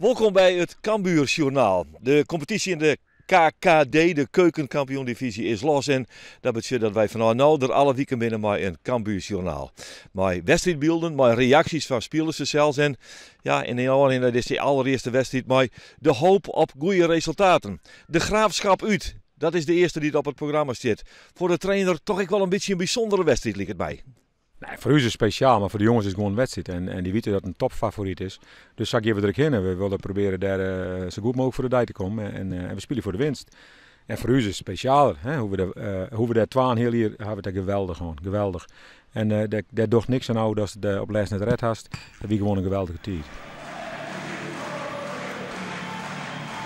Wolkom by it Cambuur Sjoernaal. De kompetysje yn de KKD, de Keuken Kampioen Divisie, is los en dat betsjut dat wy fanôf no der alle wiken binne mei in Cambuur Sjoernaal. Mei wedstriidbylden, mei reaksjes fan spilers sels en ja, yn de ôfrin dat is de allerearste wedstriid mei de hoop op goede resultaten. De Graafschap út, dat is de earste dy't op it programma stiet. Foar de trainer toch ek wol in bytsje in bysûndere wedstriid liket my. Nee, foar ús is it spesjaal, mar foar de jonges is it gewoan in wedstriid. En dy witte dat it in topfavoryt is. Dus sa gean we der ek hinne. We wolle probearje dêr sa goed mooglik foar de dei te kommen. En we spylje foar de winst. En foar ús is it spesjaler. Hè? Hoe we der, hoe we dêr twaenheal jier hawwe we it geweldich hân. Geweldich. En dêr, dêr docht niks oan ôf datst it op 't lêst net red hast. Dat wie gewoan in geweldige tiid.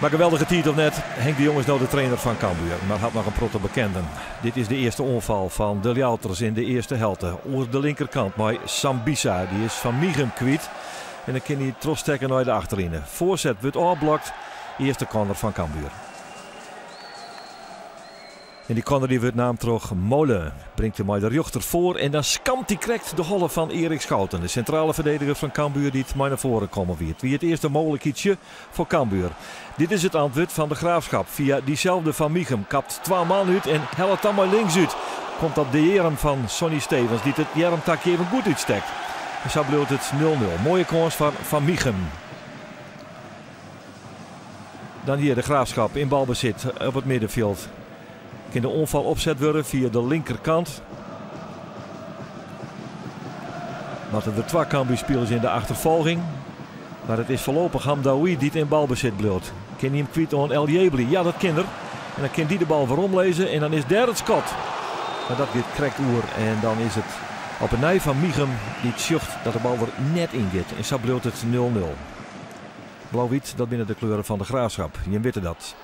Mar geweldige tiid of net, Henk de Jong is no de trainer fan Cambuur, mar hat noch in protte bekenden. Dit is de earste oanfal fan de Ljouwerters yn de earste helte. Oer de linkerkant mei Sambissa, dy is Van Mieghem kwyt en dan kin hy trochstekke nei de achterline. Foarset wurdt ôfblokt, earste corner fan Cambuur. En dy corner dy wurdt naam troch Moulin. Bringt him mei de rjochter foar en dan skampt hy krekt de holle fan Erik Schouten, de sintrale ferdediger fan Cambuur dy't mei nei foaren kommen wie. It wie it earste mooglikheidsje foar Cambuur. Dit is it antwurd fan de Graafschap fia dyselde Van Mieghem. Kapt twa man út en hellet dan mei links út. Komt op de earm fan Sonny Stevens dy't it earmtakje even goed útstekt. En sa bliuwt it 0-0. Moaie kâns foar Van Mieghem. Dan hjir de Graafschap yn balbesit op it middenfjild. Kin de oanfal opset wurde fia de linkerkant. Moatte der twa Cambuurspilers yn de achterfolging. Mar it is foarlopich Hamdaoui dy't yn balbesit bliuwt. Kin hy him kwyt oan El Jebli? Ja, dat kin er. En dan kin dy de bal weromlizze en dan is dêr it skot. Mar dat giet krekt oer en dan is it op 'e nij Van Mieghem dy't sjocht dat de bal der net yn giet. En sa bliuwt it 0-0. Blau-wyt, dat binne de kleuren fan de Graafschap. Jim witte dat.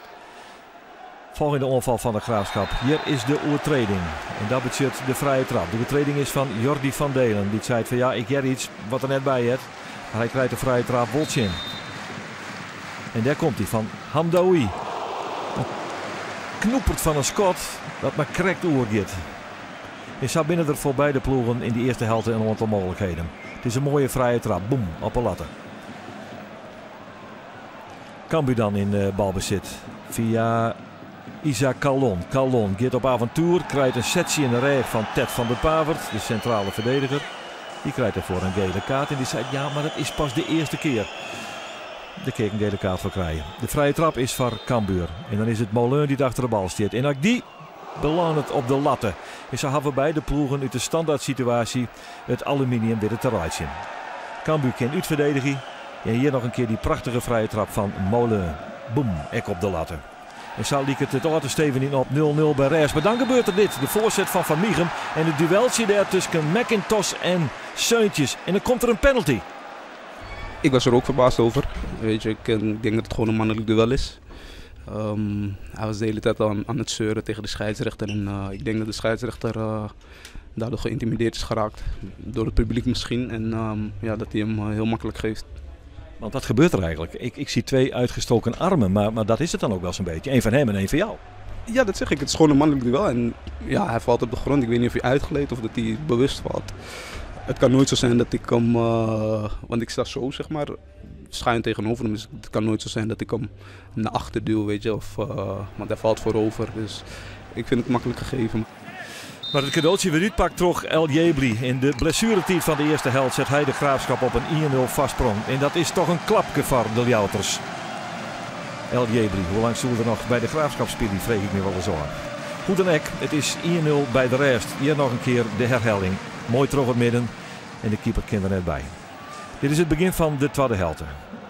Folgjende oanfal fan de Graafschap. Hjir is de oertreding. En dat betsjut de frije trap. De oertreding is fan Jordy van Deelen. Dy't seit fan ja, ik hear iets wat der net by heart. Mar hy krijt de frije trap wol tsjin. En dêr komt hy fan Hamdaoui. In knoepert fan in skot dat mar krekt oergiet. En sa binne der foar beide ploegen yn de earste helte in oantal mooglikheden. It is in moaie frije trap. Boem, op 'e latte. Cambuur dan yn balbesit fia Issa Kallon. Kallon giet op aventoer, krijt in setsje yn de rêch fan Ted van der Pavert, de sintrale ferdediger. Dy krijt dêrfoar in gele kaart en dy seit ja, mar it is pas de earste kear. Dêr kin ik in gele kaart foar krije. De frije trap is foar Cambuur. En dan is it Moulin dy't achter de bal stiet. En ek dy belânet op de latte. En sa hawwe beide ploegen út de standaardsituaasje it aluminium witte te reitsjen. Cambuur kin útferdedigje. En hjir noch in kear dy prachtige frije trap fan Moulin. Boem, ek op de latte. En sa liket it ôf te stevenjen op 0-0 by rêst. Mar dan gebeurt der dit, de foarset fan Van Mieghem en it dueltsje dêr tusken McIntosh en Seuntjes. En dan komt der in penalty. Ik was er ook verbaasd over. Weet je, ik denk dat het gewoon een mannelijk duel is. Hij was de hele tijd al aan het zeuren tegen de scheidsrechter. En ik denk dat de scheidsrechter daardoor geïntimideerd is geraakt. Door het publiek misschien. En ja, dat hij hem heel makkelijk geeft. Want wat gebeurt er eigenlijk? Ik zie twee uitgestoken armen, maar dat is het dan ook wel zo'n beetje. Eén van hem en één van jou. Ja, dat zeg ik. Het is gewoon een mannelijk duel. En ja, hij valt op de grond. Ik weet niet of hij uitgleed of dat hij bewust valt. Het kan nooit zo zijn dat ik hem... Want ik sta zo, zeg maar, schuin tegenover hem. Dus het kan nooit zo zijn dat ik hem naar achter duw, weet je. Of, want hij valt voorover. Dus ik vind het makkelijk gegeven. Mar it kadootsje wurdt útpakt troch El Jebli. Yn de blessueretiid fan de earste helte set hy de Graafschap op in 1-0 foarsprong. En dat is toch in klapke foar de Ljouwerters. El Jebli, hoe lang soe er noch by de Graafschap spylje, freegje ik my wolris ôf. Hoe dan ek, it is 1-0 by de rêst. Hjir noch in kear de herhelling. Moai troch it midden en de keeper kin der net by. Dit is it begjin fan de twadde helte.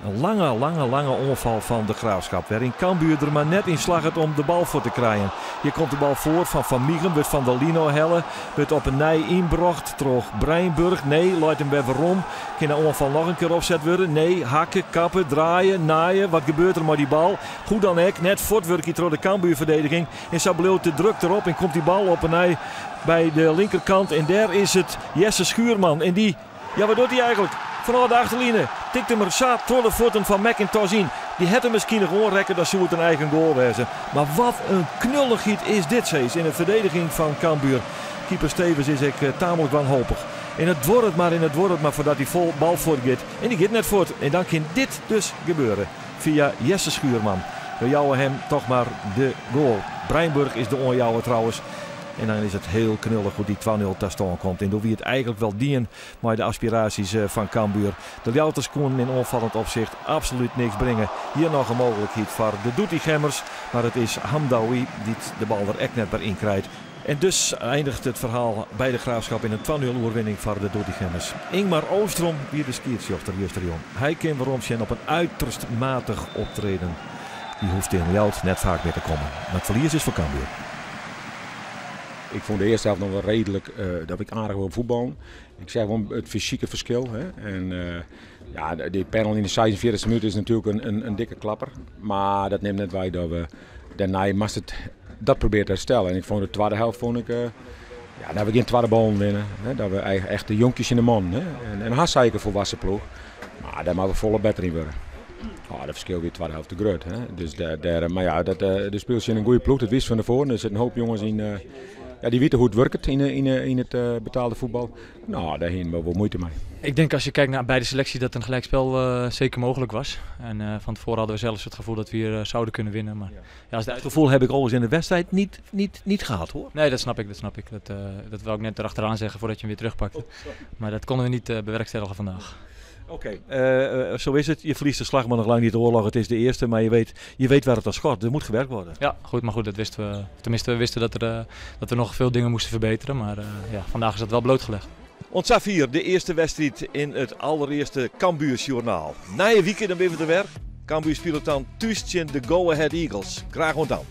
In lange, lange, lange oanfal fan de Graafschap, wêryn Cambuur der mar net yn slagget om de bal fuort te krijen. Hjir komt de bal foar fan Van Mieghem, wurdt fan de line ôfhelle, wurdt op 'e nij ynbrocht troch Breinburg. Nee, leit him wer werom. Kin de oanfal noch in kear opset wurde? Nee, hakke, kappe, draaie, naaie. Wat gebeurt der mei dy bal? Hoe dan ek, net fuortwurkje troch de Cambuurferdediging. En sa bliuwt de druk derop en komt dy bal op 'e nij by de linkerkant. En dêr is it Jesse Schuurman en dy Ja, wat docht hy eigenlik? Fanôf de achterline tikt him er sa troch de fuotten fan McIntosh yn. Dy hat him miskien noch oanrekke, dan soe it in eigen goal wêze. Mar wat in knullichheid is dit, seis, yn de ferdediging fan Cambuur. Keeper Stevens is ek tamelijk wanhopich. En it duorret mar en it duorret mar foardat dy bal fuortgiet. En dy giet net fuort. En dan kin dit dus gebeure fia Jesse Schuurman. We jouwe him toch mar de goal. Breinburg is de oanjouwer trouwens. En dan is it hiel knullich hoe't dy 2-0 ta stân komt. En doe wie it eigentlik wol dien mei de aspiraasjes fan Cambuur. De Ljouwerters koenen yn oanfallend opsicht absolút niks bringe. Hjir noch in mooglikheid foar de Doetinchemmers, mar it is Hamdaoui dy't de bal der ek net wer yn krijt. En dus einiget it ferhaal by De Graafschap yn in 2-0 oerwinning foar de Doetinchemmers. Ingmar Oostrom wie de skiedsrjochter justerjûn. Hy kin weromsjen op in uiterst matich optreden. Dy hoecht yn Ljouwert net faak mear te kommen. Mar it ferlies is foar Cambuur. Ik fûn de earste helte noch wol reedlik dat we aardich wol fuotballen. Ik seach wol it fysike ferskil. Hè. En ja, dy penalty yn de 46e minút is natuerlik in dikke klapper. Mar dat nimt net wei dat we dêrnei moatst it dat probearje te herstellen. En ik fûn de twadde helte fûn ik, ja, dat we gjin twadde ballen winne. Hè, dat we echt de jonkjes yn de mannen. Hè. En hast seker in folwassen ploech. Mar dêr moatte we folle better yn wurde. Oh, dat ferskil wie de twadde helte te grut. Hè. Dus dêr, mar ja, dat, do spylest tsjin in goede ploech, dat wist fan tefoaren. Der sitte in hoop jonges yn, ja, dy witte hoe't it wurket yn it betaalde fuotbal. No, dêr hiene we wol muoite mei. Ik denk als je kijkt naar beide selecties dat een gelijkspel zeker mogelijk was. En van tevoren hadden we zelfs het gevoel dat we hier zouden kunnen winnen. Maar, ja, als de Het gevoel heb ik overigens in de wedstrijd niet gehad, hoor. Nee, dat snap ik. Dat snap ik. Dat wou ik net erachteraan zeggen voordat je hem weer terugpakte. Oh, sorry. Maar dat konden we niet bewerkstelligen vandaag. Oké, zo is het. Je verliest de slag, maar nog lang niet de oorlog. Het is de eerste, maar je weet waar het aan schort. Er moet gewerkt worden. Ja, goed, maar goed, dat wisten we. Tenminste, we wisten dat we nog veel dingen moesten verbeteren. Maar ja, vandaag is dat wel blootgelegd. Oant safier, de earste wedstriid yn it alderearste Cambuurjournaal. Nije wike dan binne we der wer. Cambuur spilet dan thús tsjin de Go Ahead Eagles. Graach oant dan.